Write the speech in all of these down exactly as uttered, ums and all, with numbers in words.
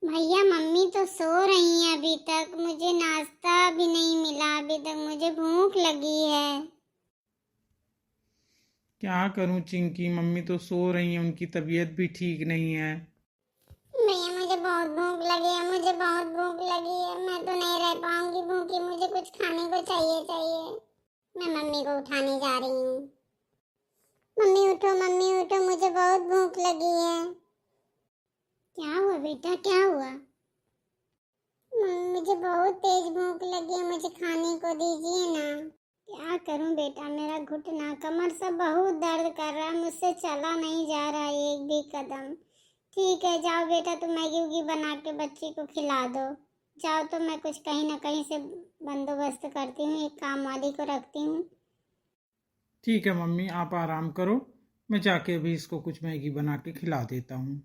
भैया, मम्मी तो सो रही हैं अभी तक, मुझे नाश्ता भी नहीं मिला अभी तक, मुझे भूख लगी है। क्या करूं चिंकी, मम्मी तो सो रही हैं, उनकी तबीयत भी ठीक नहीं है। भैया, मुझे बहुत भूख लगी है, मुझे बहुत भूख लगी है, मैं तो नहीं रह पाऊंगी भूखी, मुझे कुछ खाने को चाहिए, चाहिए। मैं मम्मी को उठाने जा रही हूँ। मम्मी उठो, मम्मी उठो, मुझे बहुत भूख लगी है। क्या हुआ बेटा, क्या हुआ? मम्मी, मुझे बहुत तेज भूख लगी है, मुझे खाने को दीजिए ना। क्या करूं बेटा, मेरा घुटना, कमर सब बहुत दर्द कर रहा है, मुझसे चला नहीं जा रहा है एक भी कदम। ठीक है, जाओ बेटा, तुम मैगी उगी बना के बच्ची को खिला दो। जाओ, तो मैं कुछ कहीं ना कहीं से बंदोबस्त करती हूँ, एक काम वाली को रखती हूँ। ठीक है मम्मी, आप आराम करो, मैं जाके अभी इसको कुछ मैगी बना के खिला देता हूँ।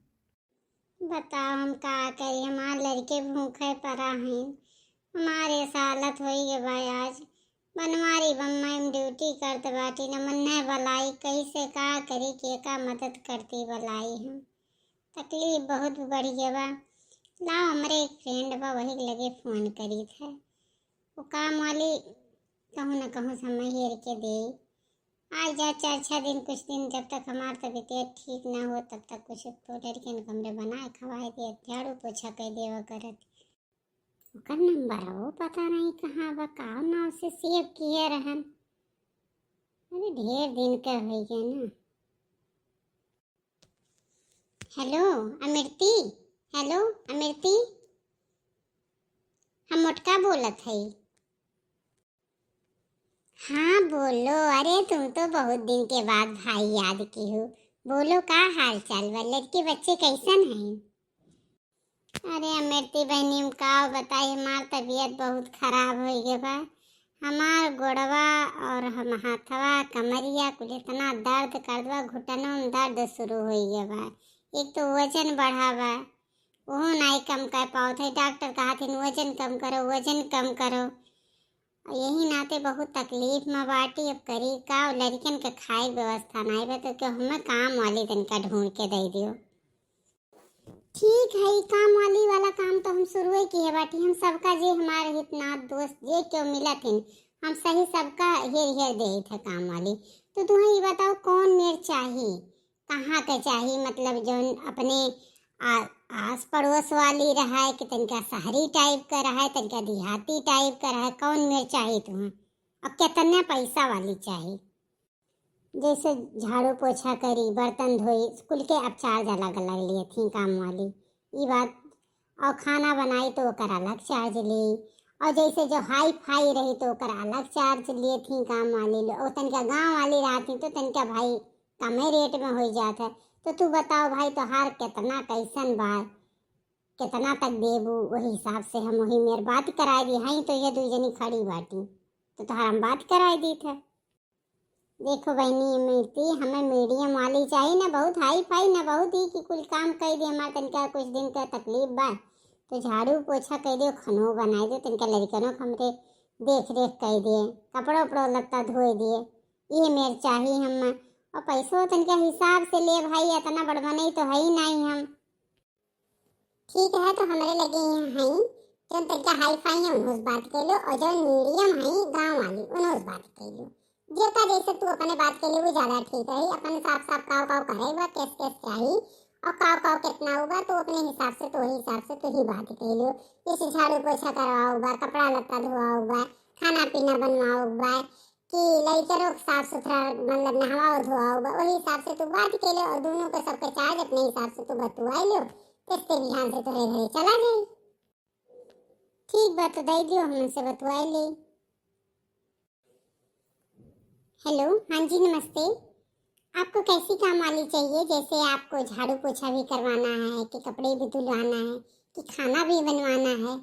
बताओ, हम का करी, हमार लड़के भूखे पड़ा हैं, हमारे ऐसा हालत होई गए बा आज। बनवारी बम्बई में ड्यूटी करत बाटी, न मन्ने बलाई, कैसे का करी, के का मदद करती बलाई हम। तकलीफ बहुत बढ़ गया बा। लाओ, हमरे एक फ्रेंड बा, वही लगे फोन करी थे। वो काम वाली कहूँ न कहूँ समय हेर के दे। आ जा चार छः दिन, कुछ दिन, जब तक हमार तबीयत ठीक ना हो, तब तक कुछ तो लड़कियन को हमरे बनाए खवाए दे, झाड़ू पोछा कर देवा करत। ओकर नंबर वो पता नहीं कहाँ बा, का नाव से सेव किए रहन। अरे, ढेर दिन के हो गए ना। हेलो अमिरती, हेलो अमिरती, हम मोटका बोलत हई। हाँ बोलो, अरे तुम तो बहुत दिन के बाद भाई याद की हो। बोलो, का हाल चाल बा, लड़के बच्चे कैसन हैं? अरे अमिरती बहनी, हम का बताई, हमार तबीयत बहुत खराब हो गए बा। हमार गोड़वा और हम हाथवा, कमरिया कुल इतना दर्द करत बा, घुटनों में दर्द शुरू हो गए बा। एक तो वजन बढ़ा बा, ओहो नाई कम कर पावत है। डॉक्टर कहत हन, "वजन कम करो, वजन कम करो।" और यही नाते बहुत तकलीफ में बाटी। अब करी का, लड़कन के खाए के व्यवस्था नाई बा, तो क्यों हमें काम वाली तनका ढूंढ के दे दियो। ठीक है, ई काम वाली वाला काम तो हम शुरुए किहे बाटी। हम सबका, जे हमारे हित नात दोस्त जे क्यों मिलत हन, हम सही सबका हेर हेर देत है काम वाली। तो तुहें ई बताओ, कौन मेर चाही, कहाँ के चाही, मतलब जौन अपने आ, आस पड़ोस वाली रहे कि तनका शहरी टाइप का रहे, तनका देहाती टाइप का रहे, कौन मेर चाही तुहें, और कितना पैसा वाली चाही? जैसे झाड़ू पोछा करी, बर्तन धोई, कुल के अब चार्ज अलग अलग लिए थी काम वाली। ई बात, और खाना बनाई तो ओकर अलग चार्ज ली, और जैसे जो हाई फाई रही तो ओकर अलग चार्ज लिए थी काम वाली लो, और तनका गाँव वाली रहती तो तनका भाई कमे रेट में हो जात है। तो तू बताओ भाई, तोहार कितना कैसन बा, कितना तक देबू, वही हिसाब से हम वही मेर बात कराए दी। हई तो ये दू जनी खड़ी बाटी, तो तोहार हम बात कराए दी थे। देखो बहनी अमिरती, हमें मीडियम वाली चाहिए, ना बहुत हाई फाई, ना बहुत ही कि कुल काम कर दे। हमारे तनका कुछ दिन का तकलीफ बा, तो झाड़ू पोछा कर दे, खानो बनाए दे, तनका लड़कनों को हमरे देख रेख कर दे, कपड़ा उपड़ा लत्ता धोए दे, ये मेर चाहिए हम। और पैसों तनका हिसाब से ले भाई, इतना बड़बनई तो है ही नहीं हम। ठीक है, तो हमरे लगे यहाँ है, जौन तनका हाई फाई है, उनसे बात कर लो, और जौन मीडियम है, गाँव वाली, उनसे बात कर लो। जेका जैसे तू अपने बात कर लो, वो ज्यादा ठीक है। अपने साफ साफ काव काव करे बा, केस केस चाही, और काव काव कितना होगा, तो अपने हिसाब से, तो वही हिसाब से तू ही बात कर लो। जैसे झाड़ू पोछा करवाओ बा, कपड़ा लत्ता धोआओ बा, खाना पीना बनवाओ बा, कि लइकनों के साफ सुथरा, मतलब नहवाओ धोआओ बा, वही हिसाब से तू बात कर लो, और दोनों के सबके चार्ज अपने हिसाब से तू बतुआ लो, किस्ते बिहान से तोरे घरे चला जाई। ठीक बा, तो दे दियो, हम उनसे बतुआ ले। हेलो, हाँ जी, नमस्ते। आपको कैसी काम वाली चाहिए? जैसे आपको झाड़ू पोछा भी करवाना है, कि कपड़े भी धुलवाना है, कि खाना भी बनवाना है,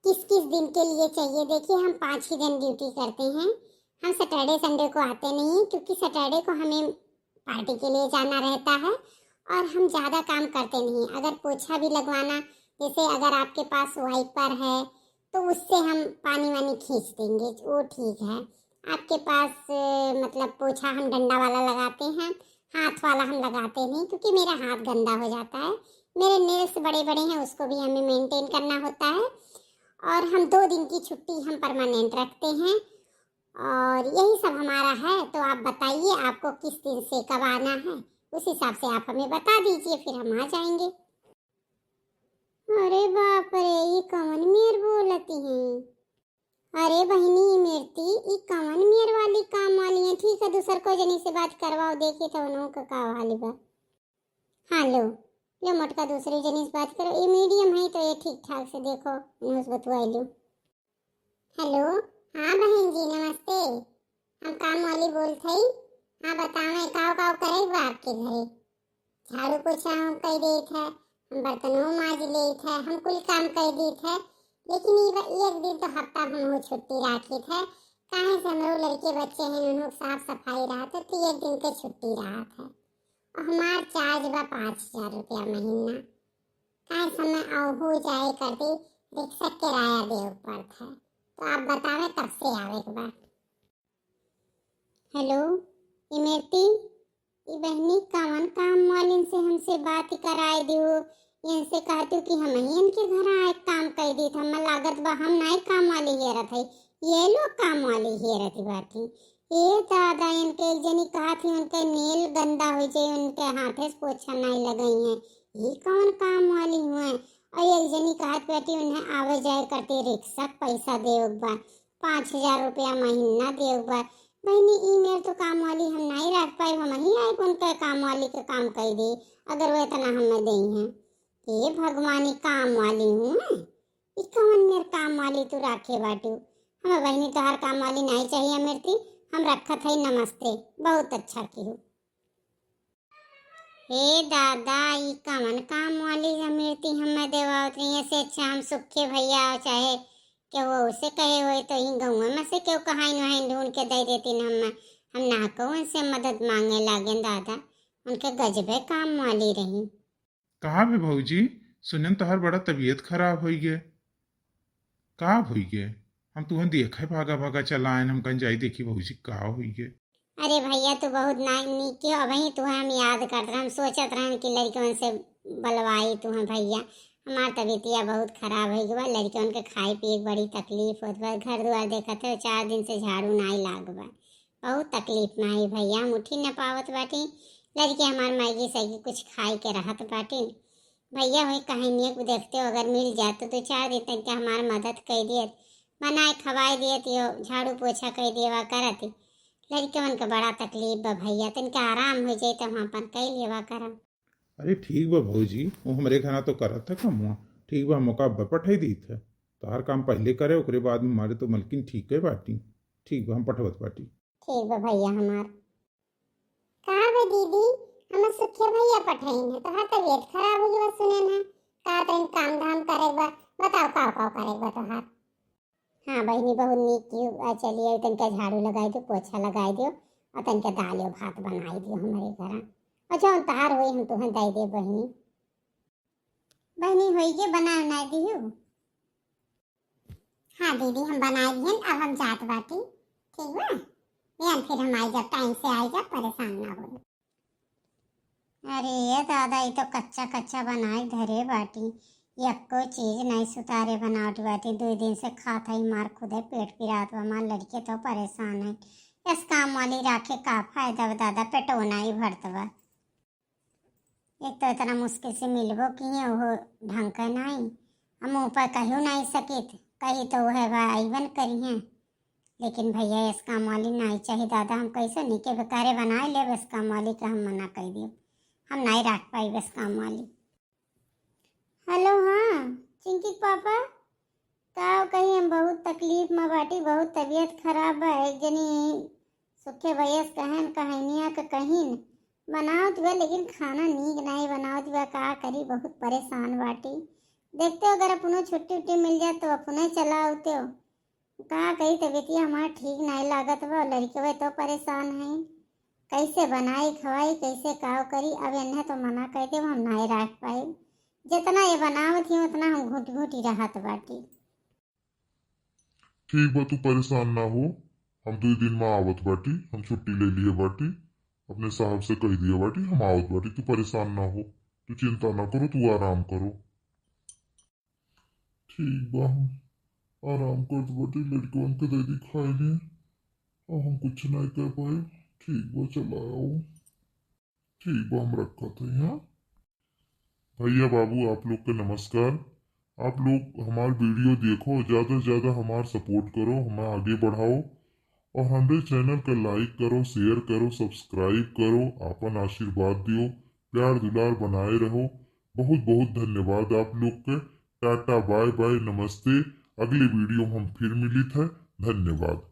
किस किस दिन के लिए चाहिए? देखिए, हम पाँच ही दिन ड्यूटी करते हैं, हम सैटरडे संडे को आते नहीं हैं, क्योंकि सैटरडे को हमें पार्टी के लिए जाना रहता है और हम ज़्यादा काम करते नहीं। अगर पोछा भी लगवाना, जैसे अगर आपके पास वाइपर है तो उससे हम पानी वानी खींच देंगे, वो ठीक है। आपके पास अ, मतलब पोछा हम डंडा वाला लगाते हैं, हाथ वाला हम लगाते नहीं, क्योंकि मेरा हाथ गंदा हो जाता है, मेरे नेल्स बड़े बड़े हैं, उसको भी हमें मेंटेन करना होता है। और हम दो दिन की छुट्टी हम परमानेंट रखते हैं। और यही सब हमारा है। तो आप बताइए, आपको किस दिन से कब आना है, उस हिसाब से आप हमें बता दीजिए, फिर हम आ जाएंगे। अरे बाप रे, ई कवन मेर बोलती हैं? अरे बहिनी, ई मेरती, ई कवन मेर वाली काम वाली हैं? ठीक है, दूसर को जनी से बात करवाओ, देखी तो उन्हों का का हाल बा। हाँ, लो, लो मोटका, दूसरी जनी से बात करो। ई मीडियम है तो ये ठीक ठाक से देखो, उन्हों से बतवाई लो। हेलो, हाँ बहन जी, नमस्ते। हम काम वाली बोलत हई। हाँ, बतावें, काव काव करे बा आपके घरे? झाड़ू पोछा हम कई देत है, हम बर्तनों माज लेत है, हम कुल काम कई देत है, लेकिन ई बा-, एक दिन तो हफ्ता हम हो छुट्टी राखित है। काहे से हमरो लड़के बच्चे हैं, उन्हों साफ सफाई रहत है, तो एक दिन के छुट्टी रहत है। और हमार चार्ज बा पाँच हजार रुपया महीना। काहे समय अवहू जाए करती, रिक्शा किराया देवे पड़त है। तो आप बतावे कब से आवे के बा? हेलो, इमरती, ई बहनी कवन काम वालिन से हमसे बात कराए दियो? इनसे कहती कि हम ही इनके घर आए काम कर दी, हमें लागत बा हम नाई काम वाली हेरत है, ये लोग काम वाली हेरत बाटी। ए दादा, इनके एक जनी कहा थी उनके नेल गंदा हो जाए, उनके हाथे से पोछा नाई लगाई है। ये कौन काम वाली हुए? और एक जनी कहत बैठी उन्हें आवे जाए करते रिक्शा के पैसा देवे के बा, पाँच हजार रुपया महीना देवे के बा। बहनी, ई मेर तो काम वाली हम नाई रख पाए, हम ही आए उनके काम वाली के काम कर दे, अगर वो इतना हमें दे हैं। हे भगवान, ई काम वाली हुए? ई कवन मेर काम वाली तू राखे बाटू? हमें बहिनी तोहार काम वाली नाई चाहिए अमृति, हम रखत हई। नमस्ते, बहुत अच्छा किहू। हे दादा, ई कवन काम वाली अमृति हमें देवावत रही है? से अच्छा हम सुखे भैया चाहे केहू और से कहे होए तो ई गौवा में से केहू कहाइन वहाइन ढूंढ के दे देती न हमें। हम ना को उनसे मदद मांगे लागे दादा, उनके गजबे काम वाली रही। का बे भौजी, सुनेन तोहार बड़ा तबीयत खराब होई गे। का होई गे? हम तुहन देखे भागा भागा चला आयन, हम कहन जाई देखी भौजी का होई गे। अरे भैया, तू बहुत ना नीक कियो। अबही तुहे हम याद करत रहन, हम सोचत रहन कि लड़कवन से बलवाई तुहे भैया। हमार तबीयतिया बहुत खराब होई गे बा, लड़कवन के खाए पिए के बड़ी तकलीफ होत बा, घर दुआर देखत है, चार दिन से झाड़ू नाई लाग बा। बहुत तकलीफ में आई भैया, हम उठी न पावत बाटी। लड़के हमार मैगी सैगी कुछ खाए के रहत बाटी। भैया, हुई कहनिया को देखते हो, अगर मिल जात तो दो चार दिन तक के हमार मदद कर दियत, बनाए खवाए दियत, यो झाड़ू पोछा कर देवा करत। लड़कवन के बड़ा तकलीफ बा भैया, तनिका आराम हो जाए तो हम अपन कर लेवा करम। अरे ठीक बा भौजी, वो हमरे घना तो करत है कमुआ। ठीक बा, हम ओका अब्बे पठाई दीत है। तोहार काम पहले करे, ओकरे बाद में हमारे तो मलकिन ठीक है बाटी। ठीक बा, हम पठवत बाटी। ठीक बा भैया हमार। का बे दीदी, हमर सुखे भैया पठाइन है, तोहार तबीयत खराब हो गई बा सुने में। का तनी काम धाम करे बा, बताओ का का करे बा तोहार। हाँ बहिनी, बहुत नीक की, आ, चलिए तनिका झाड़ू लगाई दियो, पोछा लगाई दियो, और तनिका दाल और भात बनाई दियो हमारे घर। और जौन तहार होई हम तुहन दे दे बहिनी। बहिनी होई के बना उना दियो। हाँ दीदी, हम बनाई दिहन, अब हम जात बाटी। ठीक बा, बिहान फिर हम आई जब, टाइम से आई जब, परेशान ना हो। अरे ये दादा, ई तो कच्चा कच्चा बनाई धरे बाटी, यक्को चीज नहीं सुतारे बनावत बाटी। दो दिन से खात हई, मार खुदे पेट पिरात बा, मार लड़के तो परेशान है। इस काम वाली राखे का फायदा बा दादा, पेटो नहीं भरत बा। एक तो इतना मुश्किल से मिलबो किए, ओहो ढंग के नहीं। हम मुँह पर कहू नहीं सकित, कही तो वह भाई अइबन करिहें। लेकिन भैया, इस काम वाली नहीं चाहिए दादा, हम कैसे नीके बेकारे बनाए लेब इस काम वाली का, हम मना कर दियो, हम नहीं रख पाइब इस काम वाली। हेलो, हाँ चिंकी के पापा, का कही, हम बहुत तकलीफ में बाटी, बहुत तबीयत खराब बा। एक जनी सुखे भैया से कहन, कहनिया के कहिन, बनावत बा लेकिन खाना नीक नहीं बनावत बा, का करी, बहुत परेशान बाटी। देखते हो, अगर अपनो छुट्टी उट्टी मिल जात तो अपने चला आवते हो। का कही, तबीयतिया हमार ठीक नहीं लागत बा, लड़कवे तो परेशान है, कैसे बनाई खवाई, कैसे काव करी। अब इन्हें तो मना कर देब, हम नहीं रख पाई। जितना ये बनावत ही उतना हम घूट घूटी रहत बाटी। ठीक बा, तू परेशान ना हो, हम दो दिन में आवत बाटी, हम छुट्टी ले लिए बाटी, अपने साहब से कह दिया बाटी, हम आवत बाटी, तू परेशान ना हो। चिंता ना करो, तू आराम करो। ठीक बा, हम आराम करत बाटी, लड़कवन के दे दी खाए लिए, अब हम कुछ नहीं कर पाए। ठीक बा, चला आओ। ठीक बा, हम रखत है, हाँ। भैया बाबू, आप लोग के नमस्कार। आप लोग हमार वीडियो देखो, ज़्यादा से ज़्यादा हमार सपोर्ट करो, हमें आगे बढ़ाओ और हमरे चैनल का लाइक करो, शेयर करो, सब्सक्राइब करो, आपन आशीर्वाद दियो, प्यार दुलार बनाए रहो। बहुत बहुत धन्यवाद आप लोग के। टाटा, बाय बाय, नमस्ते। अगले वीडियो में हम फिर मिलित है। धन्यवाद।